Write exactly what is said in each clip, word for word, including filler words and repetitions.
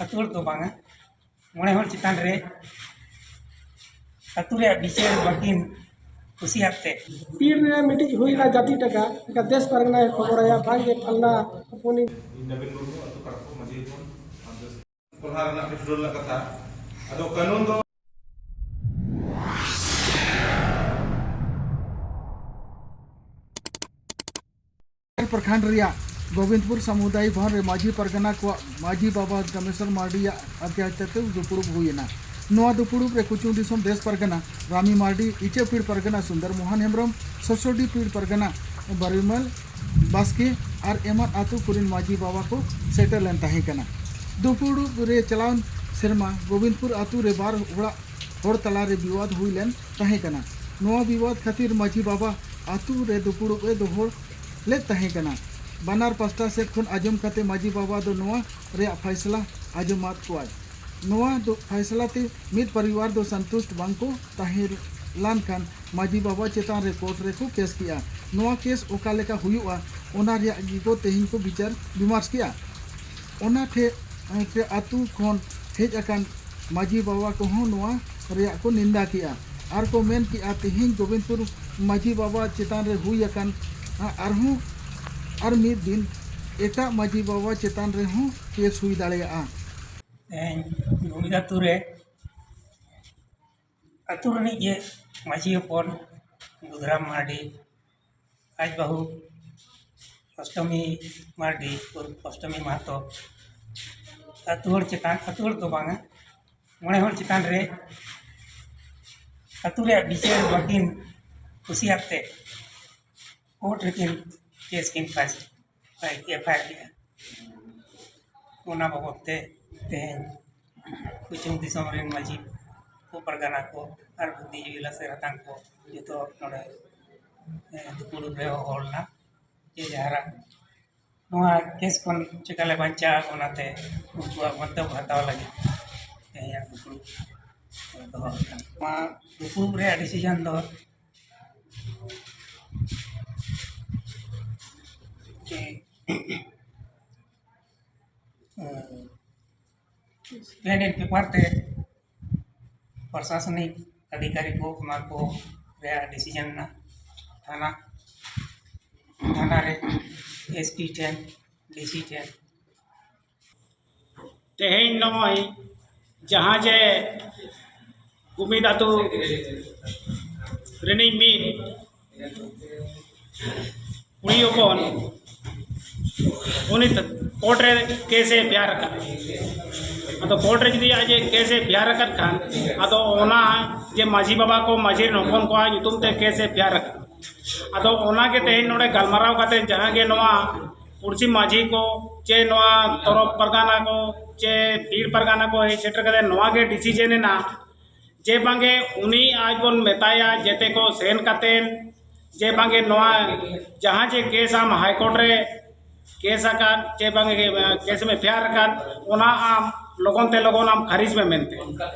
ᱟᱹᱛᱩ ᱦᱚᱲ ᱫᱚ ᱵᱟᱝᱟ, ᱢᱚᱬᱮ ᱦᱚᱲ ᱪᱮᱛᱟᱱ ᱨᱮ ᱟᱹᱛᱩ ᱨᱮᱭᱟᱜ ᱵᱤᱪᱟᱹᱨ ᱵᱟᱹᱠᱤᱱ ᱠᱩᱥᱤᱭᱟᱜ ᱛᱮ᱾ ᱯᱤᱲ ᱨᱮ ᱢᱤᱫᱴᱤᱡ ᱦᱩᱭᱱᱟ ᱡᱟᱹᱛᱤ ᱴᱟᱠᱟ, ᱮᱱᱠᱷᱟᱱ ᱫᱮᱥ ᱯᱟᱨᱜᱟᱱᱟᱭ ᱠᱷᱚᱵᱚᱨᱟᱭᱟ, ᱵᱟᱝᱜᱮ ᱯᱷᱟᱞᱱᱟ ᱦᱚᱯᱚᱱᱤᱡ᱾ ᱤᱧ ᱱᱚᱵᱤᱱ ᱢᱩᱨᱢᱩ, ᱟᱹᱛᱩ ᱠᱟᱲᱯᱩ ᱢᱟᱹᱡᱷᱤ ᱦᱚᱯᱚᱱ᱾ ᱠᱚᱞᱦᱟ ᱨᱮᱱᱟᱜ ᱢᱤᱫ ᱴᱩᱰᱟᱹ ᱨᱮᱱᱟᱜ ᱠᱟᱛᱷᱟ᱾ ᱟᱫᱚ ᱠᱟᱹᱱᱩᱱ ᱫᱚ ᱯᱨᱚᱠᱷᱚᱸᱰ ᱨᱮᱭᱟᱜ ᱜᱳᱵᱤᱱᱫᱯᱩᱨ ᱥᱟᱢᱩᱫᱟᱭᱤᱠ ᱵᱷᱚᱵᱚᱱ ᱨᱮ ᱢᱟᱹᱡᱷᱤ ᱯᱟᱨᱜᱟᱱᱟ ᱠᱚᱣᱟᱜ ᱢᱟᱹᱡᱷᱤ ᱵᱟᱵᱟ ᱠᱟᱢᱮᱥᱚᱨ ᱢᱟᱨᱰᱤᱭᱟᱜ ᱟᱫᱷᱭᱟᱪᱪᱷᱟ ᱛᱮ ᱫᱩᱯᱲᱩᱵ ᱦᱩᱭ ᱮᱱᱟ᱾ ᱱᱚᱣᱟ ᱫᱩᱯᱲᱩᱵ ᱨᱮ ᱠᱩᱪᱩᱝ ᱫᱤᱥᱚᱢ ᱫᱮᱥ ᱯᱟᱨᱜᱟᱱᱟ ᱨᱟᱢᱤ ᱢᱟᱨᱰᱤ, ᱤᱪᱟᱹ ᱯᱤᱲ ᱯᱟᱨᱜᱟᱱᱟ ᱥᱩᱱᱫᱚᱨ ᱢᱳᱦᱚᱱ ᱦᱮᱢᱵᱨᱚᱢ, ᱥᱚᱥᱚᱰᱤ ᱯᱤᱲ ᱯᱟᱨᱜᱟᱱᱟ ᱵᱟᱨᱤᱢᱟᱞ ᱵᱟᱥᱠᱮ ᱟᱨ ᱮᱢᱟᱱ ᱟᱹᱛᱩ ᱠᱚᱨᱮᱱ ᱢᱟᱹᱡᱷᱤ ᱵᱟᱵᱟ ᱠᱚ ᱥᱮᱴᱮᱨ ᱞᱮᱱ ᱛᱟᱦᱮᱸ ᱠᱟᱱᱟ᱾ ᱫᱩᱯᱲᱩᱵ ᱨᱮ ᱪᱟᱞᱟᱣ ᱥᱮᱨᱢᱟ ᱜᱳᱵᱤᱱᱫᱯᱩᱨ ᱟᱹᱛᱩ ᱨᱮ ᱵᱟᱨ ᱚᱲᱟᱜ ᱦᱚᱲ ᱛᱟᱞᱟᱨᱮ ᱵᱤᱵᱟᱫ ᱦᱩᱭ ᱞᱮᱱ ᱛᱟᱦᱮᱸ ᱠᱟᱱᱟ᱾ ᱱᱚᱣᱟ ᱵᱤᱵᱟᱫ ᱠᱷᱟᱹᱛᱤᱨ ᱢᱟᱹᱡᱷᱤ ᱵᱟᱵᱟ ᱟᱹᱛᱩ ᱨᱮ ᱫᱩᱯᱲᱩᱵ ᱮ ᱫᱚᱦᱚ ᱞᱮᱫ ᱛᱟᱦᱮᱸ ᱠᱟᱱᱟ᱾ ᱵᱟᱱᱟᱨ ᱯᱟᱥᱴᱟ ᱥᱮᱫ ᱠᱷᱚᱱ ᱟᱸᱡᱚᱢ ᱠᱟᱛᱮ ᱢᱟᱹᱡᱷᱤ ᱵᱟᱵᱟ ᱫᱚ ᱱᱚᱣᱟ ᱨᱮᱭᱟᱜ ᱯᱷᱟᱭᱥᱞᱟ ᱟᱸᱡᱚᱢᱟᱫ ᱠᱚᱣᱟᱭ᱾ ᱱᱚᱣᱟ ᱫᱚ ᱯᱷᱟᱭᱥᱞᱟ ᱛᱮ ᱢᱤᱫ ᱯᱚᱨᱤᱵᱟᱨ ᱫᱚ ᱥᱚᱱᱛᱩᱥᱴ ᱵᱟᱝ ᱠᱚ ᱛᱟᱦᱮᱸ ᱞᱮᱱ ᱠᱷᱟᱱ ᱢᱟᱹᱡᱷᱤ ᱵᱟᱵᱟ ᱪᱮᱛᱟᱱ ᱨᱮ ᱠᱳᱨᱴ ᱨᱮᱠᱚ ᱠᱮᱥ ᱠᱮᱜᱼᱟ᱾ ᱱᱚᱣᱟ ᱠᱮᱥ ᱚᱠᱟ ᱞᱮᱠᱟ ᱦᱩᱭᱩᱜᱼᱟ, ᱚᱱᱟ ᱨᱮᱭᱟᱜ ᱜᱮᱠᱚ ᱛᱮᱦᱮᱧ ᱠᱚ ᱵᱤᱪᱟᱨ ᱵᱤᱢᱟᱨᱥ ᱠᱮᱜᱼᱟ᱾ ᱚᱱᱟ ᱴᱷᱮᱡ ᱛᱮ ᱟᱹᱛᱩ ᱠᱷᱚᱱ ᱦᱮᱡ ᱟᱠᱟᱱ ᱢᱟᱹᱡᱷᱤ ᱵᱟᱵᱟ ᱠᱚᱦᱚᱸ ᱱᱚᱣᱟ ᱨᱮᱭᱟᱜ ᱠᱚ ᱱᱤᱱᱫᱟ ᱠᱮᱜᱼᱟ ᱟᱨ ᱠᱚ ᱢᱮᱱ ᱠᱮᱜᱼᱟ, ᱛᱮᱦᱮᱧ ᱜᱳᱵᱤᱱᱫᱯᱩᱨ ᱢᱟᱹᱡᱷᱤ ᱵᱟᱵᱟ ᱪᱮᱛᱟᱱ ᱨᱮ ᱦᱩᱭ ᱟᱠᱟᱱ ᱟᱨᱦᱚᱸ ᱟᱨ ᱢᱤᱫ ᱫᱤᱱ ᱮᱴᱟᱜ ᱢᱟᱹᱡᱷᱤ ᱵᱟᱵᱟ ᱪᱮᱛᱟᱱ ᱨᱮᱦᱚᱸ ᱠᱮᱥ ᱦᱩᱭ ᱫᱟᱲᱮᱭᱟᱜᱼᱟ᱾ ᱛᱮᱦᱮᱧ ᱜᱩᱢᱤᱫ ᱟᱹᱛᱩ ᱨᱮ ᱟᱹᱛᱩ ᱨᱤᱱᱤᱡ ᱜᱮ ᱢᱟᱹᱡᱷᱤ ᱦᱚᱯᱚᱱ ᱵᱩᱫᱷᱨᱟᱢ ᱢᱟᱨᱰᱤ, ᱟᱡ ᱵᱟᱹᱦᱩ ᱚᱥᱴᱚᱢᱤ ᱢᱟᱨᱰᱤ ᱩᱨᱯᱷ ᱚᱥᱴᱚᱢᱤ ᱢᱟᱦᱟᱛᱚ ᱟᱹᱛᱩ ᱦᱚᱲ ᱪᱮᱛᱟᱱ, ᱟᱹᱛᱩ ᱦᱚᱲ ᱫᱚ ᱵᱟᱝᱟ, ᱢᱚᱬᱮ ᱦᱚᱲ ᱪᱮᱛᱟᱱ ᱨᱮ ᱟᱹᱛᱩ ᱨᱮᱭᱟᱜ ᱵᱤᱪᱟᱹᱨ ᱵᱟᱹᱠᱤᱱ ᱠᱩᱥᱤᱭᱟᱜ ᱛᱮ ᱠᱳᱨᱴ ᱨᱮᱠᱤᱱ ᱠᱮᱥ ᱠᱤᱱ ᱯᱷᱟᱭᱤᱞ, ᱮᱯᱷ ᱟᱭ ᱟᱨ ᱠᱮᱜᱼᱟ᱾ ᱚᱱᱟ ᱵᱟᱵᱚᱫ ᱛᱮ ᱛᱮᱦᱮᱧ ᱠᱩᱪᱩᱝ ᱫᱤᱥᱚᱢ ᱨᱮᱱ ᱢᱟᱹᱡᱷᱤ ᱠᱚ, ᱯᱟᱨᱜᱟᱱᱟ ᱠᱚ ᱟᱨ ᱵᱩᱫᱽᱫᱷᱤᱡᱤᱵᱤ ᱞᱟᱥᱮᱨ ᱦᱟᱛᱟᱝ ᱠᱚ ᱡᱚᱛᱚ ᱱᱚᱰᱮ, ᱮ, ᱫᱩᱯᱲᱩᱵ ᱨᱮ ᱦᱚᱦᱚ ᱞᱮᱱᱟ᱾ ᱡᱮ ᱡᱟᱦᱟᱨᱟᱜ ᱱᱚᱣᱟ ᱠᱮᱥ ᱠᱷᱚᱱ ᱪᱮᱠᱟ ᱞᱮ ᱵᱟᱧᱪᱟᱜᱼᱟ, ᱚᱱᱟᱛᱮ ᱩᱱᱠᱩᱣᱟᱜ ᱢᱚᱱᱛᱚᱵ ᱦᱟᱛᱟᱣ ᱞᱟᱹᱜᱤᱫ ᱛᱮᱦᱮᱧᱟᱜ ᱫᱩᱯᱲᱩᱵ ᱫᱚᱦᱚ ᱟᱠᱟᱱᱟ᱾ ᱱᱚᱣᱟ ᱫᱩᱯᱲᱩᱵ ᱨᱮᱭᱟᱜ ᱰᱤᱥᱤᱡᱚᱱ ᱫᱚ ᱡᱮ, ᱮᱸ, pen and paper ᱛᱮ ᱯᱨᱚᱥᱟᱥᱚᱱᱤᱠ ᱚᱫᱷᱤᱠᱟᱨᱤ ᱠᱚ ᱚᱱᱟ ᱠᱚ ᱨᱮᱭᱟᱜ ᱰᱤᱥᱤᱡᱚᱱ ᱮᱱᱟ᱾ ᱛᱷᱟᱱᱟ ᱛᱷᱟᱱᱟ ᱨᱮ ᱮᱥ ᱯᱤ ᱴᱷᱮᱱ, ᱰᱤ ᱥᱤ ᱴᱷᱮᱱ᱾ ᱛᱮᱦᱮᱧ ᱱᱚᱜᱼᱚᱭ ᱡᱟᱦᱟᱸ ᱡᱮ ᱜᱩᱢᱤᱫ ᱟᱹᱛᱩ ᱨᱤᱱᱤᱡ ᱢᱤᱫ ᱠᱩᱲᱤ ᱦᱚᱯᱚᱱ ᱩᱱᱤ ᱠᱳᱨᱴ ᱨᱮ ᱠᱮᱥ ᱮ ᱮᱯᱷ ᱟᱭ ᱟᱨ ᱟᱠᱟᱫ᱾ ᱟᱫᱚ ᱠᱳᱨᱴ ᱨᱮ ᱡᱩᱫᱤ ᱟᱡ ᱮ ᱠᱮᱥ ᱮ ᱮᱯᱷ ᱟᱭ ᱟᱨ ᱟᱠᱟᱫ ᱠᱷᱟᱱ, ᱟᱫᱚ ᱚᱱᱟ ᱡᱮ ᱢᱟᱹᱡᱷᱤ ᱵᱟᱵᱟ ᱠᱚ, ᱢᱟᱹᱡᱷᱤ ᱨᱮᱱ ᱦᱚᱯᱚᱱ ᱠᱚᱣᱟᱜ ᱧᱩᱛᱩᱢ ᱛᱮ ᱠᱮᱥ ᱮ ᱮᱯᱷ ᱟᱭ ᱟᱨ ᱟᱠᱟᱫ᱾ ᱟᱫᱚ ᱚᱱᱟ ᱜᱮ ᱛᱮᱦᱮᱧ ᱱᱚᱰᱮ ᱜᱟᱞᱢᱟᱨᱟᱣ ᱠᱟᱛᱮ ᱡᱟᱦᱟᱸ ᱜᱮ ᱱᱚᱣᱟ ᱯᱩᱲᱥᱤ ᱢᱟᱹᱡᱷᱤ ᱠᱚ ᱪᱮ ᱱᱚᱣᱟ ᱛᱚᱨᱚᱯ ᱯᱟᱨᱜᱟᱱᱟ ᱠᱚ ᱪᱮ ᱯᱤᱲ ᱯᱟᱨᱜᱟᱱᱟ ᱠᱚ ᱦᱮᱡ ᱥᱮᱴᱮᱨ ᱠᱟᱛᱮ ᱱᱚᱣᱟ ᱜᱮ ᱰᱤᱥᱤᱡᱮᱱ ᱮᱱᱟ ᱡᱮ ᱵᱟᱝᱜᱮ ᱩᱱᱤ ᱟᱡ ᱵᱚᱱ ᱢᱮᱛᱟᱭᱟ ᱡᱮᱛᱮ ᱠᱚ ᱥᱮᱱ ᱠᱟᱛᱮ ᱡᱮ ᱵᱟᱝᱜᱮ ᱱᱚᱣᱟ ᱡᱟᱦᱟᱸ ᱡᱮ ᱠᱮᱥ ᱟᱢ ᱦᱟᱭ ᱠᱳᱨᱴ ᱨᱮ ᱠᱮᱥ ᱟᱠᱟᱫ ᱪᱮ ᱵᱟᱝᱜᱮ ᱠᱮᱥ ᱮᱢ ᱮᱯᱷ ᱟᱭ ᱟᱨ ᱟᱠᱟᱫ, ᱚᱱᱟ ᱟᱢ ᱞᱚᱜᱚᱱ ᱛᱮ ᱞᱚᱜᱚᱱ ᱟᱢ ᱠᱷᱟᱨᱤᱡᱽ ᱢᱮ ᱢᱮᱱᱛᱮ᱾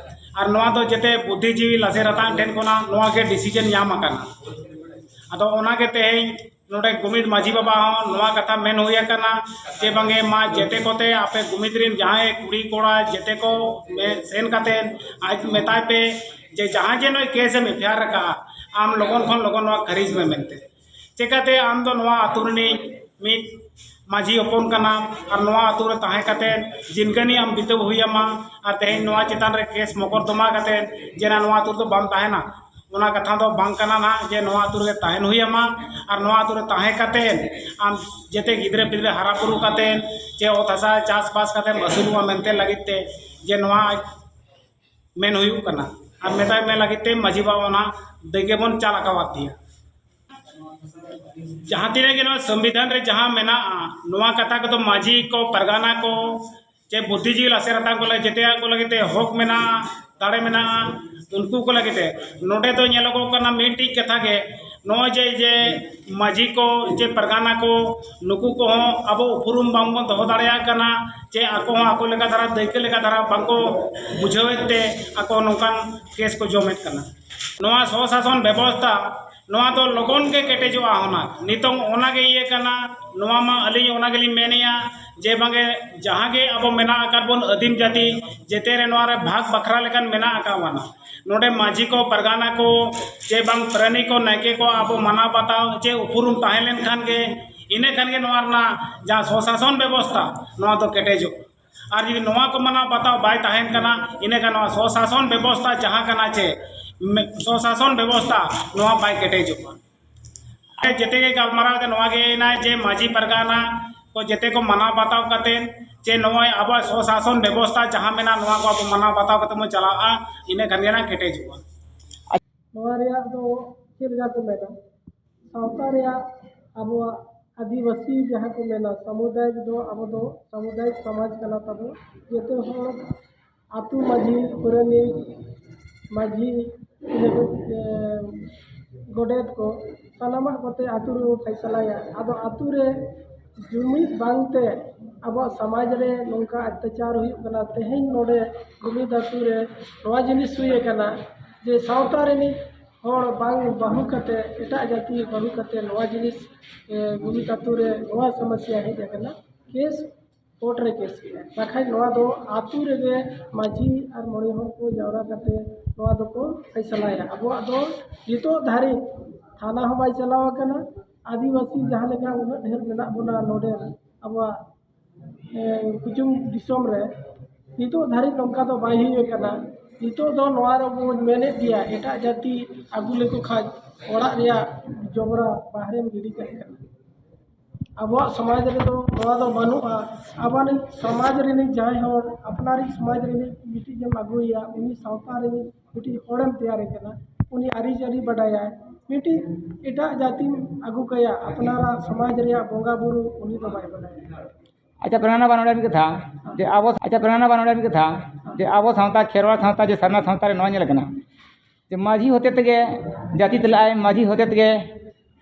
ᱟᱨ ᱱᱚᱣᱟ ᱫᱚ ᱡᱮᱛᱮ ᱵᱩᱫᱽᱫᱷᱤᱡᱤᱵᱤ ᱞᱟᱥᱮᱨ ᱦᱟᱛᱟᱝ ᱴᱷᱮᱱ ᱠᱷᱚᱱᱟᱜ ᱱᱚᱣᱟ ᱜᱮ ᱰᱤᱥᱤᱡᱮᱱ ᱧᱟᱢ ᱟᱠᱟᱱᱟ᱾ ᱟᱫᱚ ᱚᱱᱟ ᱜᱮ ᱛᱮᱦᱮᱧ ᱱᱚᱰᱮ ᱜᱩᱢᱤᱫ ᱢᱟᱹᱡᱷᱤ ᱵᱟᱵᱟ ᱦᱚᱸ ᱱᱚᱣᱟ ᱠᱟᱛᱷᱟ ᱢᱮᱱ ᱦᱩᱭ ᱟᱠᱟᱱᱟ ᱡᱮ ᱵᱟᱝᱜᱮ ᱢᱟ ᱡᱮᱛᱮ ᱠᱚᱛᱮ ᱟᱯᱮ ᱜᱩᱢᱤᱫ ᱨᱮᱱ ᱡᱟᱦᱟᱸᱭ ᱠᱩᱲᱤ ᱠᱚᱲᱟ ᱡᱮᱛᱮ ᱠᱚ ᱢᱮ-, ᱥᱮᱱ ᱠᱟᱛᱮ ᱟᱡ ᱢᱮᱛᱟᱭ ᱯᱮ ᱡᱮ ᱡᱟᱦᱟᱸ ᱡᱮ ᱱᱚᱜᱼᱚᱭ ᱠᱮᱥ ᱮᱢ ᱮᱯᱷ ᱟᱭ ᱟᱨ ᱟᱠᱟᱫᱼᱟ, ᱟᱢ ᱞᱚᱜᱚᱱ ᱠᱷᱚᱱ ᱞᱚᱜᱚᱱ ᱱᱚᱣᱟ ᱠᱷᱟᱹᱨᱤᱡ ᱢᱮ ᱢᱮᱱᱛᱮ᱾ ᱪᱮᱠᱟᱛᱮ ᱟᱢ ᱫᱚ ᱱᱚᱣᱟ ᱟᱹᱛᱩ ᱨᱤᱱᱤᱡ ᱢᱤᱫ ᱢᱟᱹᱡᱷᱤ ᱦᱚᱯᱚᱱ ᱠᱟᱱᱟᱢ ᱟᱨ ᱱᱚᱣᱟ ᱟᱹᱛᱩ ᱨᱮ ᱛᱟᱦᱮᱸ ᱠᱟᱛᱮ ᱡᱤᱱᱜᱟᱹᱱᱤ ᱟᱢ ᱵᱤᱛᱟᱹᱣ ᱦᱩᱭ ᱟᱢᱟ᱾ ᱟᱨ ᱛᱮᱦᱮᱧ ᱱᱚᱣᱟ ᱪᱮᱛᱟᱱ ᱨᱮ ᱠᱮᱥ ᱢᱚᱠᱚᱨᱫᱚᱢᱟ ᱠᱟᱛᱮ ᱡᱮ ᱱᱟ ᱱᱚᱣᱟ ᱟᱹᱛᱩ ᱨᱮᱫᱚ ᱵᱟᱢ ᱛᱟᱦᱮᱱᱟ, ᱚᱱᱟ ᱠᱟᱛᱷᱟ ᱫᱚ ᱵᱟᱝ ᱠᱟᱱᱟ ᱱᱟᱦᱟᱜ ᱡᱮ ᱱᱚᱣᱟ ᱟᱹᱛᱩ ᱨᱮᱜᱮ ᱛᱟᱦᱮᱱ ᱦᱩᱭ ᱟᱢᱟ᱾ ᱟᱨ ᱱᱚᱣᱟ ᱟᱹᱛᱩ ᱨᱮ ᱛᱟᱦᱮᱸ ᱠᱟᱛᱮ ᱟᱢ ᱡᱮᱛᱮ ᱜᱤᱫᱽᱨᱟᱹ ᱯᱤᱫᱽᱨᱟᱹ ᱦᱟᱨᱟ ᱵᱩᱨᱩ ᱠᱟᱛᱮ ᱪᱮ ᱚᱛ ᱦᱟᱥᱟ ᱪᱟᱥᱵᱟᱥ ᱠᱟᱛᱮ ᱟᱹᱥᱩᱞᱚᱜᱼᱟ ᱢᱮᱱᱛᱮ ᱞᱟᱹᱜᱤᱫ ᱛᱮ ᱡᱮ ᱱᱚᱣᱟ ᱢᱮᱱ ᱦᱩᱭᱩᱜ ᱠᱟᱱᱟ᱾ ᱟᱨ ᱢᱮᱛᱟᱭ ᱢᱮ ᱞᱟᱹᱜᱤᱫ ᱛᱮ ᱢᱟᱹᱡᱷᱤ ᱵᱟᱵᱟ ᱚᱱᱟ ᱫᱟᱹᱭᱠᱟᱹ ᱵᱚᱱ ᱪᱟᱞ ᱟᱠᱟᱣᱟᱫ ᱛᱮᱭᱟ᱾ ᱡᱟᱦᱟᱸ ᱛᱤᱱᱟᱹᱜ ᱜᱮ ᱱᱚᱣᱟ ᱥᱚᱝᱵᱤᱫᱷᱟᱱ ᱨᱮ ᱡᱟᱦᱟᱸ ᱢᱮᱱᱟᱜᱼᱟ, ᱱᱚᱣᱟ ᱠᱟᱛᱷᱟ ᱠᱚᱫᱚ ᱢᱟᱹᱡᱷᱤ ᱠᱚ, ᱯᱟᱨᱜᱟᱱᱟ ᱠᱚ, ᱪᱮ ᱵᱩᱫᱽᱫᱷᱤᱡᱤᱵᱤ ᱞᱟᱥᱮᱨ ᱦᱟᱛᱟᱝ ᱠᱚ ᱞᱟᱹᱜᱤᱫ ᱡᱮᱛᱮᱭᱟᱜ ᱠᱚ ᱞᱟᱹᱜᱤᱫ ᱛᱮ ᱦᱚᱠ ᱢᱮᱱᱟᱜᱼᱟ, ᱫᱟᱲᱮ ᱢᱮᱱᱟᱜᱼᱟ, ᱩᱱᱠᱩ ᱠᱚ ᱞᱟᱹᱜᱤᱫ ᱛᱮ᱾ ᱱᱚᱰᱮ ᱫᱚ ᱧᱮᱞᱚᱜᱚᱜ ᱠᱟᱱᱟ ᱢᱤᱫᱴᱤᱡ ᱠᱟᱛᱷᱟ ᱜᱮ, ᱱᱚᱜᱼᱚᱭ ᱡᱮ, ᱡᱮ ᱢᱟᱹᱡᱷᱤ ᱠᱚ ᱪᱮ ᱯᱟᱨᱜᱟᱱᱟ ᱠᱚ ᱱᱩᱠᱩ ᱠᱚᱦᱚᱸ ᱟᱵᱚ ᱩᱯᱨᱩᱢ ᱵᱟᱝᱵᱚᱱ ᱫᱚᱦᱚ ᱫᱟᱲᱮᱭᱟᱜ ᱠᱟᱱᱟ, ᱪᱮ ᱟᱠᱚ ᱦᱚᱸ ᱟᱠᱚ ᱞᱮᱠᱟ ᱫᱷᱟᱨᱟ, ᱫᱟᱹᱭᱠᱟᱹ ᱞᱮᱠᱟ ᱫᱷᱟᱨᱟ ᱵᱟᱝᱠᱚ ᱵᱩᱡᱷᱟᱹᱣᱮᱫ ᱛᱮ ᱟᱠᱚ ᱱᱚᱝᱠᱟᱱ ᱠᱮᱥ ᱠᱚ ᱡᱚᱢᱮᱫ ᱠᱟᱱᱟ᱾ ᱱᱚᱣᱟ ᱥᱚᱥᱟᱥᱚᱱ ᱵᱮᱵᱚᱥᱛᱷᱟ ᱱᱚᱣᱟ ᱫᱚ ᱞᱚᱜᱚᱱ ᱜᱮ ᱠᱮᱴᱮᱡᱚᱜᱼᱟ ᱦᱩᱱᱟᱹᱝ᱾ ᱱᱤᱛᱚᱝ ᱚᱱᱟ ᱜᱮ ᱤᱭᱟᱹ ᱠᱟᱱᱟ, ᱱᱚᱣᱟ ᱢᱟ ᱟᱹᱞᱤᱧ ᱚᱱᱟ ᱜᱮᱞᱤᱧ ᱢᱮᱱᱮᱜᱼᱟ ᱡᱮ ᱵᱟᱝᱜᱮ ᱡᱟᱦᱟᱸ ᱜᱮ ᱟᱵᱚ ᱢᱮᱱᱟᱜ ᱟᱠᱟᱫ ᱵᱚᱱ ᱟᱹᱫᱤᱢ ᱡᱟᱹᱛᱤ, ᱡᱮᱛᱮ ᱨᱮ ᱱᱚᱣᱟ ᱨᱮ ᱵᱷᱟᱜᱽ ᱵᱟᱠᱷᱨᱟ ᱞᱮᱠᱟᱱ ᱢᱮᱱᱟᱜ ᱟᱠᱟᱫ ᱵᱚᱱᱟ᱾ ᱱᱚᱰᱮ ᱢᱟᱹᱡᱷᱤ ᱠᱚ, ᱯᱟᱨᱜᱟᱱᱟ ᱠᱚ, ᱪᱮ ᱵᱟᱝ ᱯᱟᱨᱟᱱᱤᱠ ᱠᱚ, ᱱᱟᱭᱠᱮ ᱠᱚ ᱟᱵᱚ ᱢᱟᱱᱟᱣ ᱵᱟᱛᱟᱣ ᱪᱮ ᱩᱯᱨᱩᱢ ᱛᱟᱦᱮᱸ ᱞᱮᱱᱠᱷᱟᱱ ᱜᱮ, ᱤᱱᱟᱹ ᱠᱷᱟᱱ ᱜᱮ ᱱᱚᱣᱟ ᱨᱮᱱᱟᱜ ᱡᱟᱦᱟᱸ ᱥᱚᱥᱟᱥᱚᱱ ᱵᱮᱵᱚᱥᱛᱷᱟ, ᱱᱚᱣᱟ ᱫᱚ ᱠᱮᱴᱮᱡᱚᱜᱼᱟ᱾ ᱟᱨ ᱡᱩᱫᱤ ᱱᱚᱣᱟ ᱠᱚ ᱢᱟᱱᱟᱣ ᱵᱟᱛᱟᱣ ᱵᱟᱭ ᱛᱟᱦᱮᱱ ᱠᱟᱱᱟ, ᱤᱱᱟᱹ ᱠᱷᱟᱱ ᱱᱚᱣᱟ ᱥᱚᱥᱟᱥᱚᱱ ᱵᱮᱵᱚᱥᱛᱷᱟ ᱡᱟᱦᱟᱸ ᱠᱟᱱᱟ ᱪᱮ, ᱢᱮ-, ᱥᱚᱥᱟᱥᱚᱱ ᱵᱮᱵᱚᱥᱛᱷᱟ ᱱᱚᱣᱟ ᱵᱟᱭ ᱠᱮᱴᱮᱡᱚᱜᱼᱟ᱾ ᱟᱨ ᱡᱮᱛᱮ ᱜᱮ ᱜᱟᱞᱢᱟᱨᱟᱣ ᱫᱚ ᱱᱚᱣᱟ ᱜᱮ ᱦᱩᱭᱱᱟ ᱡᱮ ᱢᱟᱹᱡᱷᱤ ᱯᱟᱨᱜᱟᱱᱟ ᱠᱚ ᱡᱮᱛᱮ ᱠᱚ ᱢᱟᱱᱟᱣ ᱵᱟᱛᱟᱣ ᱠᱟᱛᱮ ᱪᱮ ᱱᱚᱜᱼᱚᱭ ᱟᱵᱚᱣᱟᱜ ᱥᱚᱥᱟᱥᱚᱱ ᱵᱮᱵᱚᱥᱛᱷᱟ ᱡᱟᱦᱟᱸ ᱢᱮᱱᱟᱜᱼᱟ, ᱱᱚᱣᱟ ᱠᱚ ᱟᱵᱚ ᱢᱟᱱᱟᱣ ᱵᱟᱛᱟᱣ ᱠᱟᱛᱮ ᱵᱚᱱ ᱪᱟᱞᱟᱜᱼᱟ, ᱤᱱᱟᱹ ᱠᱷᱟᱱ ᱜᱮ ᱱᱟᱜ ᱠᱮᱴᱮᱡᱚᱜᱼᱟ᱾ ᱱᱚᱣᱟ ᱨᱮᱭᱟᱜ ᱫᱚ ᱪᱮᱫ ᱞᱮᱠᱟ ᱠᱚ ᱢᱮᱱᱟ, ᱥᱟᱶᱛᱟ ᱨᱮᱭᱟᱜ ᱟᱵᱚᱣᱟᱜ ᱟᱹᱫᱤᱵᱟᱹᱥᱤ ᱡᱟᱦᱟᱸ ᱠᱚ ᱢᱮᱱᱟ, ᱥᱟᱢᱩᱫᱟᱭᱤᱠ ᱫᱚ ᱟᱵᱚ ᱫᱚ ᱥᱟᱢᱩᱫᱟᱭᱤᱠ ᱥᱚᱢᱟᱡᱽ ᱠᱟᱱᱟ ᱛᱟᱵᱚ᱾ ᱡᱚᱛᱚ ᱦᱚᱲ ᱟᱹᱛᱩ ᱢᱟᱹᱡᱷᱤ, ᱯᱟᱨᱟᱱᱤᱠ, ᱢᱟᱹᱡᱷᱤ, ᱤᱱᱟᱹ ᱠᱚ, ᱮ, ᱜᱚᱰᱮᱛ ᱠᱚ, ᱥᱟᱱᱟᱢᱟᱜ ᱠᱚᱛᱮ ᱟᱹᱛᱩ ᱨᱮᱵᱚ ᱯᱷᱟᱭᱥᱟᱞᱟᱭᱟ᱾ ᱟᱫᱚ ᱟᱹᱛᱩ ᱨᱮ ᱡᱩᱢᱤᱫ ᱵᱟᱝᱛᱮ ᱟᱵᱚᱣᱟᱜ ᱥᱚᱢᱟᱡᱽ ᱨᱮ ᱱᱚᱝᱠᱟ ᱚᱛᱛᱟᱪᱟᱨ ᱦᱩᱭᱩᱜ ᱠᱟᱱᱟ᱾ ᱛᱮᱦᱮᱧ ᱱᱚᱰᱮ ᱜᱩᱢᱤᱫ ᱟᱹᱛᱩ ᱨᱮ ᱱᱚᱣᱟ ᱡᱤᱱᱤᱥ ᱦᱩᱭ ᱟᱠᱟᱱᱟ ᱡᱮ ᱥᱟᱶᱛᱟ ᱨᱤᱱᱤᱡ ᱦᱚᱲ ᱵᱟᱝ ᱵᱟᱹᱦᱩ ᱠᱟᱛᱮ, ᱮᱴᱟᱜ ᱡᱟᱹᱛᱤ ᱵᱟᱹᱦᱩ ᱠᱟᱛᱮ ᱱᱚᱣᱟ ᱡᱤᱱᱤᱥ, ᱮ, ᱜᱩᱢᱤᱫ ᱟᱹᱛᱩ ᱨᱮ ᱱᱚᱣᱟ ᱥᱚᱢᱚᱥᱥᱟ ᱦᱮᱡ ᱟᱠᱟᱱᱟ᱾ ᱠᱮᱥ ᱠᱳᱨᱴ ᱨᱮ ᱠᱮᱥ ᱠᱮᱫᱟ, ᱵᱟᱠᱷᱟᱡ ᱱᱚᱣᱟ ᱫᱚ ᱟᱹᱛᱩ ᱨᱮᱜᱮ ᱢᱟᱹᱡᱷᱤ ᱟᱨ ᱢᱚᱬᱮ ᱦᱚᱲ ᱠᱚ ᱡᱟᱣᱨᱟ ᱠᱟᱛᱮ ᱱᱚᱣᱟ ᱫᱚᱠᱚ ᱯᱷᱟᱭᱥᱟᱞᱟᱭᱟ᱾ ᱟᱵᱚᱣᱟᱜ ᱫᱚ ᱱᱤᱛᱚᱜ ᱫᱷᱟᱹᱨᱤᱡ ᱛᱷᱟᱱᱟ ᱦᱚᱸ ᱵᱟᱭ ᱪᱟᱞᱟᱣ ᱟᱠᱟᱱᱟ᱾ ᱟᱹᱫᱤᱵᱟᱹᱥᱤ ᱡᱟᱦᱟᱸ ᱞᱮᱠᱟ ᱩᱱᱟᱹᱜ ᱰᱷᱮᱨ ᱢᱮᱱᱟᱜ ᱵᱚᱱᱟ ᱱᱚᱰᱮ ᱟᱵᱚᱣᱟᱜ, ᱮ, ᱠᱩᱪᱩᱝ ᱫᱤᱥᱚᱢ ᱨᱮ, ᱱᱤᱛᱚᱜ ᱫᱷᱟᱹᱨᱤᱡ ᱱᱚᱝᱠᱟ ᱫᱚ ᱵᱟᱭ ᱦᱩᱭ ᱟᱠᱟᱱᱟ᱾ ᱱᱤᱛᱚᱜ ᱫᱚ ᱱᱚᱣᱟ ᱨᱮᱵᱚᱱ ᱢᱮᱱᱮᱫ ᱜᱮᱭᱟ, ᱮᱴᱟᱜ ᱡᱟᱹᱛᱤ ᱟᱹᱜᱩ ᱞᱮᱠᱚ ᱠᱷᱟᱡ ᱚᱲᱟᱜ ᱨᱮᱭᱟᱜ ᱡᱚᱵᱽᱨᱟ ᱵᱟᱦᱨᱮᱢ ᱜᱤᱰᱤ ᱠᱟᱜ ᱠᱟᱱᱟ᱾ ᱟᱵᱚᱣᱟᱜ ᱥᱚᱢᱟᱡᱽ ᱨᱮᱫᱚ ᱱᱚᱣᱟ ᱫᱚ ᱵᱟᱹᱱᱩᱜᱼᱟ᱾ ᱟᱵᱚᱣᱟᱜ ᱥᱚᱢᱟᱡᱽ ᱨᱤᱱᱤᱡ ᱡᱟᱦᱟᱸᱭ ᱦᱚᱲ ᱟᱯᱱᱟᱨᱤᱡ ᱥᱚᱢᱟᱡᱽ ᱨᱤᱱᱤᱡ ᱢᱤᱫᱴᱤᱡ ᱮᱢ ᱟᱹᱜᱩᱭᱮᱭᱟ, ᱩᱱᱤ ᱥᱟᱶᱛᱟ ᱨᱤᱱᱤᱡ ᱢᱤᱫᱴᱤᱡ ᱦᱚᱲᱮᱢ ᱛᱮᱭᱟᱨᱮ ᱠᱟᱱᱟ, ᱩᱱᱤ ᱟᱹᱨᱤᱪᱟᱹᱞᱤ ᱵᱟᱰᱟᱭᱟᱭ, ᱢᱤᱫᱴᱤᱡ ᱮᱴᱟᱜ ᱡᱟᱹᱛᱤᱢ ᱟᱹᱜᱩ ᱠᱟᱭᱟ, ᱟᱯᱱᱟᱨᱟᱜ ᱥᱚᱢᱟᱡᱽ ᱨᱮᱭᱟᱜ ᱵᱚᱸᱜᱟ ᱵᱩᱨᱩ ᱩᱱᱤ ᱫᱚ ᱵᱟᱭ ᱵᱟᱰᱟᱭᱟ᱾ ᱟᱪᱪᱷᱟ, ᱯᱨᱟᱱᱟ ᱵᱟ ᱱᱚᱰᱮ ᱢᱤᱫ ᱠᱟᱛᱷᱟ, ᱡᱮ ᱟᱵᱚ, ᱟᱪᱪᱷᱟ, ᱯᱨᱟᱱᱟ ᱵᱟ ᱱᱚᱰᱮ ᱢᱤᱫ ᱠᱟᱛᱷᱟ, ᱡᱮ ᱟᱵᱚ ᱥᱟᱶᱛᱟ, ᱠᱷᱮᱨᱣᱟᱲ ᱥᱟᱶᱛᱟ, ᱡᱮ ᱥᱟᱨᱱᱟ ᱥᱟᱶᱛᱟ ᱨᱮ ᱱᱚᱣᱟ ᱧᱮᱞ ᱠᱟᱱᱟ ᱡᱮ ᱢᱟᱹᱡᱷᱤ ᱦᱚᱛᱮ ᱛᱮᱜᱮ ᱡᱟᱹᱛᱤ ᱛᱟᱞᱟᱜᱼᱟᱭ, ᱢᱟᱹᱡᱷᱤ ᱦᱚᱛᱮ ᱛᱮᱜᱮ,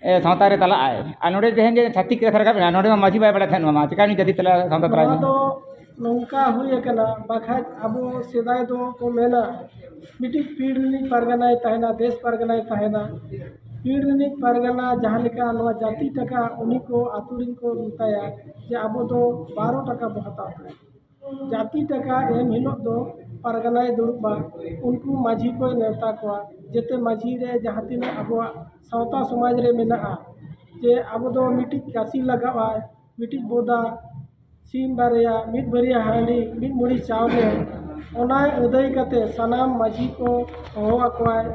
ᱮ, ᱥᱟᱶᱛᱟ ᱨᱮ ᱛᱟᱞᱟᱜᱼᱟᱭ᱾ ᱟᱨ ᱱᱚᱰᱮ ᱛᱮᱦᱮᱧ ᱡᱮ ᱪᱷᱟᱹᱛᱤᱠ ᱠᱟᱛᱷᱟ ᱨᱟᱠᱟᱵ ᱮᱱᱟ, ᱱᱚᱰᱮ ᱢᱟ ᱢᱟᱹᱡᱷᱤ ᱵᱟᱭ ᱵᱟᱲᱟᱭ ᱛᱟᱦᱮᱸᱫ, ᱱᱚᱣᱟ ᱢᱟ ᱪᱮᱠᱟ ᱩᱱᱤ ᱡᱟᱹᱛᱤ ᱛᱟᱞᱟ ᱥᱟᱶᱛᱟ ᱛᱟᱞᱟᱭ ᱱᱚᱣᱟ ᱱᱟ? ᱫᱚ ᱱᱚᱝᱠᱟ ᱦᱩᱭ ᱟᱠᱟᱱᱟ, ᱵᱟᱠᱷᱟᱡ ᱟᱵᱚ ᱥᱮᱫᱟᱭ ᱫᱚ ᱠᱚ ᱢᱮᱱᱟ, ᱢᱤᱫᱴᱤᱡ ᱯᱤᱲ ᱨᱤᱱᱤᱡ ᱯᱟᱨᱜᱟᱱᱟᱭ ᱛᱟᱦᱮᱱᱟ, ᱫᱮᱥ ᱯᱟᱨᱜᱟᱱᱟᱭ ᱛᱟᱦᱮᱱᱟ᱾ ᱯᱤᱲ ᱨᱤᱱᱤᱡ ᱯᱟᱨᱜᱟᱱᱟ ᱡᱟᱦᱟᱸ ᱞᱮᱠᱟ ᱱᱚᱣᱟ ᱡᱟᱹᱛᱤ ᱴᱟᱠᱟ ᱩᱱᱤ ᱠᱚ ᱟᱹᱛᱩ ᱨᱤᱱ ᱠᱚ ᱢᱮᱛᱟᱭᱟ ᱡᱮ ᱟᱵᱚ ᱫᱚ ᱵᱟᱨᱚ ᱴᱟᱠᱟ ᱵᱚ ᱦᱟᱛᱟᱣ ᱛᱟᱦᱮᱸᱫ᱾ ᱡᱟᱹᱛᱤ ᱴᱟᱠᱟ ᱮᱢ ᱦᱤᱞᱳᱜ ᱫᱚ ᱯᱟᱨᱜᱟᱱᱟᱭ ᱫᱩᱲᱩᱵᱼᱟ, ᱩᱱᱠᱩ ᱢᱟᱹᱡᱷᱤ ᱠᱚᱭ ᱱᱮᱣᱛᱟ ᱠᱚᱣᱟ, ᱡᱮᱛᱮ ᱢᱟᱹᱡᱷᱤ ᱨᱮ ᱡᱟᱦᱟᱸ ᱛᱤᱱᱟᱹᱜ ᱟᱵᱚᱣᱟᱜ ᱥᱟᱶᱛᱟ ᱥᱚᱢᱟᱡᱽ ᱨᱮ ᱢᱮᱱᱟᱜᱼᱟ, ᱡᱮ ᱟᱵᱚ ᱫᱚ ᱢᱤᱫᱴᱤᱡ ᱠᱟᱹᱥᱤ ᱞᱟᱜᱟᱜᱼᱟ, ᱢᱤᱫᱴᱤᱡ ᱵᱚᱫᱟ, ᱥᱤᱢ ᱵᱟᱨᱭᱟ, ᱢᱤᱫ ᱵᱷᱟᱹᱨᱭᱟᱹ ᱦᱟᱺᱰᱤ, ᱢᱤᱫ ᱢᱩᱲᱤ ᱪᱟᱣᱞᱮ, ᱚᱱᱟ ᱟᱹᱫᱟᱹᱭ ᱠᱟᱛᱮ ᱥᱟᱱᱟᱢ ᱢᱟᱹᱡᱷᱤ ᱠᱚ ᱦᱚᱦᱚ ᱟᱠᱚᱣᱟᱭ᱾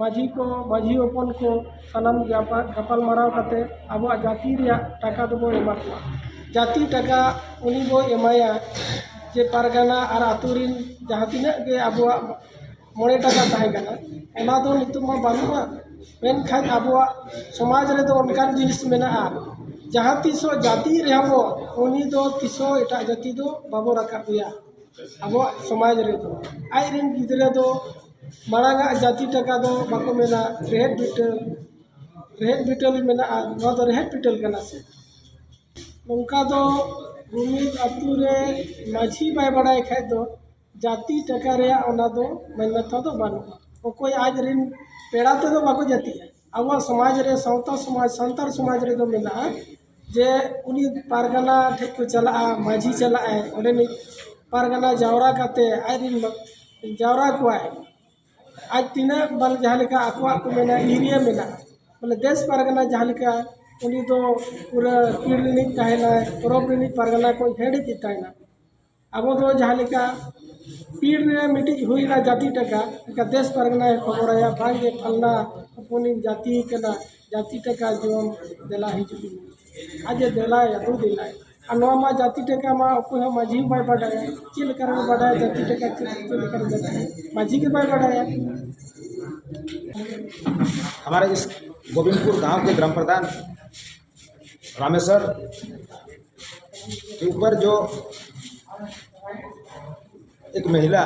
ᱢᱟᱹᱡᱷᱤ ᱠᱚ, ᱢᱟᱹᱡᱷᱤ ᱦᱚᱯᱚᱱ ᱠᱚ ᱥᱟᱱᱟᱢ ᱜᱟᱯᱟ-, ᱜᱟᱯᱟᱞ ᱢᱟᱨᱟᱣ ᱠᱟᱛᱮ ᱟᱵᱚᱣᱟᱜ ᱡᱟᱹᱛᱤ ᱨᱮᱭᱟᱜ ᱴᱟᱠᱟ ᱫᱚᱵᱚ ᱮᱢᱟ ᱠᱚᱣᱟ᱾ ᱡᱟᱹᱛᱤ ᱴᱟᱠᱟ ᱩᱱᱤ ᱵᱚ ᱮᱢᱟᱭᱟ ᱡᱮ ᱯᱟᱨᱜᱟᱱᱟ ᱟᱨ ᱟᱹᱛᱩ ᱨᱤᱱ ᱡᱟᱦᱟᱸ ᱛᱤᱱᱟᱹᱜ ᱜᱮ ᱟᱵᱚᱣᱟᱜ ᱢᱚᱬᱮ ᱴᱟᱠᱟ ᱛᱟᱦᱮᱸ ᱠᱟᱱᱟ, ᱚᱱᱟ ᱫᱚ ᱱᱤᱛᱚᱜ ᱢᱟ ᱵᱟᱹᱱᱩᱜᱼᱟ᱾ ᱢᱮᱱᱠᱷᱟᱱ ᱟᱵᱚᱣᱟᱜ ᱥᱚᱢᱟᱡᱽ ᱨᱮᱫᱚ ᱚᱱᱠᱟᱱ ᱡᱤᱱᱤᱥ ᱢᱮᱱᱟᱜᱼᱟ, ᱡᱟᱦᱟᱸ ᱛᱤᱥᱚᱜ ᱡᱟᱹᱛᱤ ᱨᱮᱦᱚᱸ ᱵᱚ, ᱩᱱᱤ ᱫᱚ ᱛᱤᱥᱚᱜ ᱮᱴᱟᱜ ᱡᱟᱹᱛᱤ ᱫᱚ ᱵᱟᱵᱚ ᱨᱟᱠᱟᱵ ᱮᱭᱟ᱾ ᱟᱵᱚᱣᱟᱜ ᱥᱚᱢᱟᱡᱽ ᱨᱮᱫᱚ ᱟᱡ ᱨᱮᱱ ᱜᱤᱫᱽᱨᱟᱹ ᱫᱚ ᱢᱟᱲᱟᱝ ᱟᱜ ᱡᱟᱹᱛᱤ ᱴᱟᱠᱟ ᱫᱚ ᱵᱟᱠᱚ ᱢᱮᱱᱟ ᱨᱮᱦᱮᱫ ᱵᱤᱴᱟᱹᱞ, ᱨᱮᱦᱮᱫ ᱵᱤᱴᱟᱹᱞ ᱢᱮᱱᱟᱜᱼᱟ, ᱱᱚᱣᱟ ᱫᱚ ᱨᱮᱦᱮᱫ ᱵᱤᱴᱟᱹᱞ ᱠᱟᱱᱟ ᱥᱮ? ᱱᱚᱝᱠᱟ ᱫᱚ ᱢᱤᱢᱤᱫ ᱟᱹᱛᱩ ᱨᱮ ᱢᱟᱹᱡᱷᱤ ᱵᱟᱭ ᱵᱟᱲᱟᱭ ᱠᱷᱟᱡ ᱫᱚ ᱡᱟᱹᱛᱤ ᱴᱟᱠᱟ ᱨᱮᱭᱟᱜ ᱚᱱᱟ ᱫᱚ ᱢᱟᱱᱱᱚᱛᱟ ᱫᱚ ᱵᱟᱹᱱᱩᱜᱼᱟ᱾ ᱚᱠᱚᱭ ᱟᱡ ᱨᱮᱱ ᱯᱮᱲᱟ ᱛᱮᱫᱚ ᱵᱟᱠᱚ ᱡᱟᱹᱛᱤᱜᱼᱟ᱾ ᱟᱵᱚᱣᱟᱜ ᱥᱚᱢᱟᱡᱽ ᱨᱮ, ᱥᱟᱶᱛᱟ ᱥᱚᱢᱟᱡᱽ, ᱥᱟᱱᱛᱟᱲ ᱥᱚᱢᱟᱡᱽ ᱨᱮᱫᱚ ᱢᱮᱱᱟᱜᱼᱟ ᱡᱮ ᱩᱱᱤ ᱯᱟᱨᱜᱟᱱᱟ ᱴᱷᱮᱡ ᱠᱚ ᱪᱟᱞᱟᱜᱼᱟ, ᱢᱟᱹᱡᱷᱤ ᱪᱟᱞᱟᱜᱼᱟᱭ, ᱚᱸᱰᱮᱱᱤᱡ ᱯᱟᱨᱜᱟᱱᱟ ᱡᱟᱣᱨᱟ ᱠᱟᱛᱮ ᱟᱡ ᱨᱮᱱ ᱡᱟᱣᱨᱟ ᱠᱚᱣᱟᱭ᱾ ᱟᱡ ᱛᱤᱱᱟᱹᱜ ᱵᱟᱝ ᱡᱟᱦᱟᱸ ᱞᱮᱠᱟ ᱟᱠᱚᱣᱟᱜ ᱠᱚ ᱢᱮᱱᱟ area ᱢᱮᱱᱟᱜᱼᱟ, ᱵᱚᱞᱮ ᱫᱮᱥ ᱯᱟᱨᱜᱟᱱᱟ ᱡᱟᱦᱟᱸ ᱞᱮᱠᱟ ᱩᱱᱤ ᱫᱚ ᱯᱩᱨᱟᱹ ᱯᱤᱲ ᱨᱤᱱᱤᱡ ᱛᱟᱦᱮᱱᱟᱭ, ᱯᱚᱨᱚᱵᱽ ᱨᱤᱱᱤᱡ ᱯᱟᱨᱜᱟᱱᱟ ᱠᱚ ᱦᱮᱰ ᱤᱫᱤ ᱛᱟᱦᱮᱱᱟ᱾ ᱟᱵᱚ ᱫᱚ ᱡᱟᱦᱟᱸ ᱞᱮᱠᱟ ᱯᱤᱲ ᱨᱮ ᱢᱤᱫᱴᱤᱡ ᱦᱩᱭᱱᱟ ᱡᱟᱹᱛᱤ ᱴᱟᱠᱟ, ᱮᱱᱠᱷᱟᱱ ᱫᱮᱥ ᱯᱟᱨᱜᱟᱱᱟᱭ ᱠᱷᱚᱵᱚᱨᱟᱭᱟ, ᱵᱟᱝ ᱜᱮ ᱯᱷᱟᱞᱱᱟ ᱦᱚᱯᱚᱱᱤᱧ ᱡᱟᱹᱛᱤ ᱠᱟᱱᱟ, ᱡᱟᱹᱛᱤ ᱴᱟᱠᱟ ᱡᱚᱢ, ᱫᱮᱞᱟ ᱦᱤᱡᱩᱜ ᱢᱮ᱾ ᱟᱡ ᱮ ᱫᱮᱞᱟᱭᱟ, ᱫᱩ ᱫᱮᱞᱟᱭ᱾ ᱟᱨ ᱱᱚᱣᱟ ᱢᱟ ᱡᱟᱹᱛᱤ ᱴᱟᱠᱟ ᱢᱟ ᱚᱠᱚᱭ ᱦᱚᱸ ᱢᱟᱹᱡᱷᱤ ᱦᱚᱸ ᱵᱟᱭ ᱵᱟᱰᱟᱭᱟ, ᱪᱮᱫ ᱞᱮᱠᱟ ᱨᱮᱵᱚ ᱵᱟᱰᱟᱭᱟ ᱡᱟᱹᱛᱤ ᱴᱟᱠᱟ ᱪᱮᱫ, ᱪᱮᱫ ᱞᱮᱠᱟ ᱨᱮ ᱡᱟᱹᱛᱤ ᱢᱟᱹᱡᱷᱤ ᱜᱮ ᱵᱟᱭ ᱵᱟᱰᱟᱭᱟ᱾ हमारे इस गोविंदपुर गांव के ग्राम प्रधान रामेश्वर के ऊपर जो एक महिला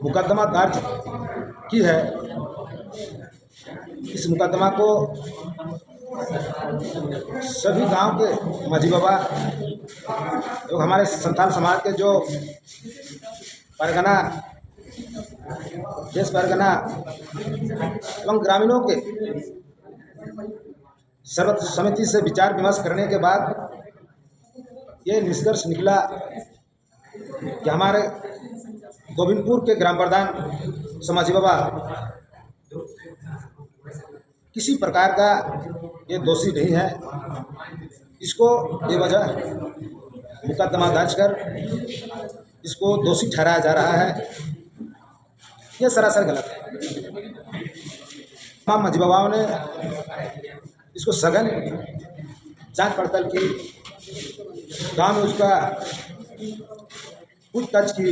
मुकदमा दर्ज की है, इस मुकदमा को सभी गांव के मझी बाबा एवं हमारे संथाल समाज के जो परगना देश परगना एवं ग्रामीणों के सर्वसम्मति से विचार विमर्श करने के बाद ये निष्कर्ष निकला कि हमारे गोविंदपुर के ग्राम प्रधान समाजी बाबा किसी प्रकार का ये दोषी नहीं है। इसको बेवजह मुकदमा दर्ज कर इसको दोषी ठहराया जा रहा है। ये सरासर गलत है। तमाम मजबावाओं ने इसको सघन जांच पड़ताल की, गांव में उसका पूछताछ की,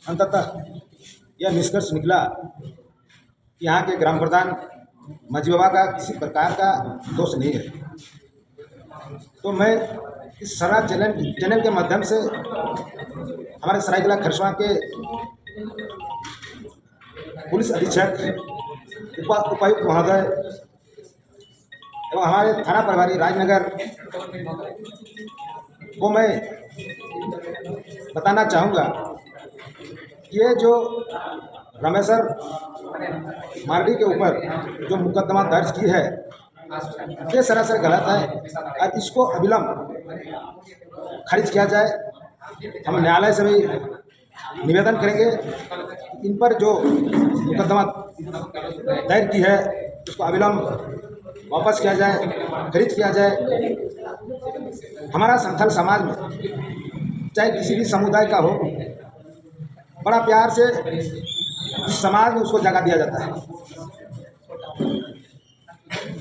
अंततः यह निष्कर्ष निकला कि यहाँ के ग्राम प्रधान मजी बाबा का किसी प्रकार का दोष नहीं है। तो मैं इस सरा चैनल चैनल के माध्यम से हमारे सरायकेला खरसवां के पुलिस अधीक्षक, उपा उपायुक्त महोदय एवं हमारे थाना प्रभारी राजनगर को मैं बताना चाहूँगा कि ये जो रमेश्वर मार्डी के ऊपर जो मुकदमा दर्ज की है, ये सरासर गलत है और इसको अविलंब खारिज किया जाए। हम न्यायालय से भी निवेदन करेंगे कि इन पर जो मुकदमा दायर की है, उसको अविलंब वापस किया जाए, खारिज किया जाए। हमारा संथाल समाज में, चाहे किसी भी समुदाय का हो, बड़ा प्यार से इस समाज में उसको जगह दिया जाता है।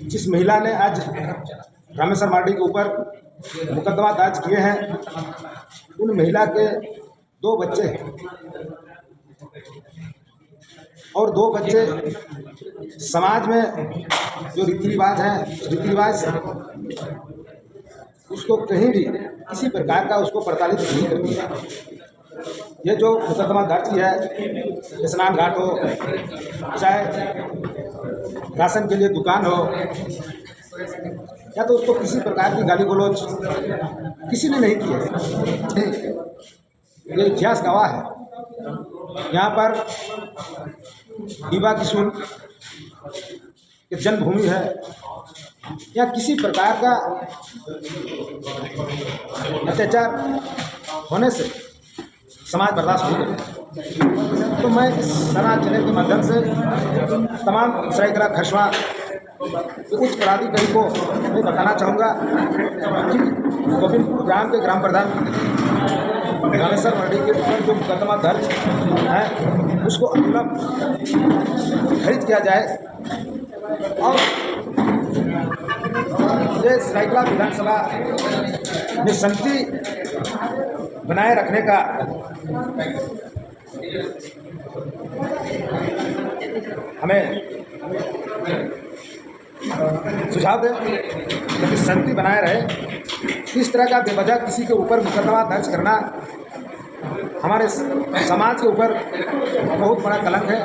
जिस महिला ने आज रामेश्वर मार्डी के ऊपर मुकदमा दर्ज किए हैं, उन महिला के दो बच्चे हैं और दो बच्चे समाज में जो रीति रिवाज है, रीति रिवाज से उसको कहीं भी किसी प्रकार का उसको प्रताड़ित नहीं करती है। ये जो मुकदमा दर्ज की है, स्नान घाट हो, चाहे राशन के लिए दुकान हो, या तो उसको किसी प्रकार की गाली गलौज किसी ने नहीं की है। ये इतिहास गवाह है। यहाँ पर विवाह की सुन कि जन्मभूमि है, या किसी प्रकार का अत्याचार होने से समाज बर्दाश्त नहीं करेगा। तो मैं इस सना चैनल के माध्यम से तमाम सरायकेला खरसवा के उच्च पदाधिकारी को मैं बताना चाहूँगा कि गोविंदपुर ग्राम के ग्राम प्रधान रामेश्वर मरांडी के ऊपर जो मुकदमा दर्ज है, उसको अविलंब खारिज किया जाए और ये सरायकेला विधानसभा में शांति बनाए रखने का हमें सुझाव दें, ताकि शांति बनाए रहे। इस तरह का बेवजह किसी के ऊपर मुकदमा दर्ज करना हमारे स-, समाज के ऊपर बहुत बड़ा कलंक है।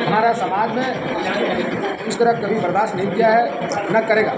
हमारा समाज में इस तरह कभी बर्दाश्त नहीं किया है, न करेगा।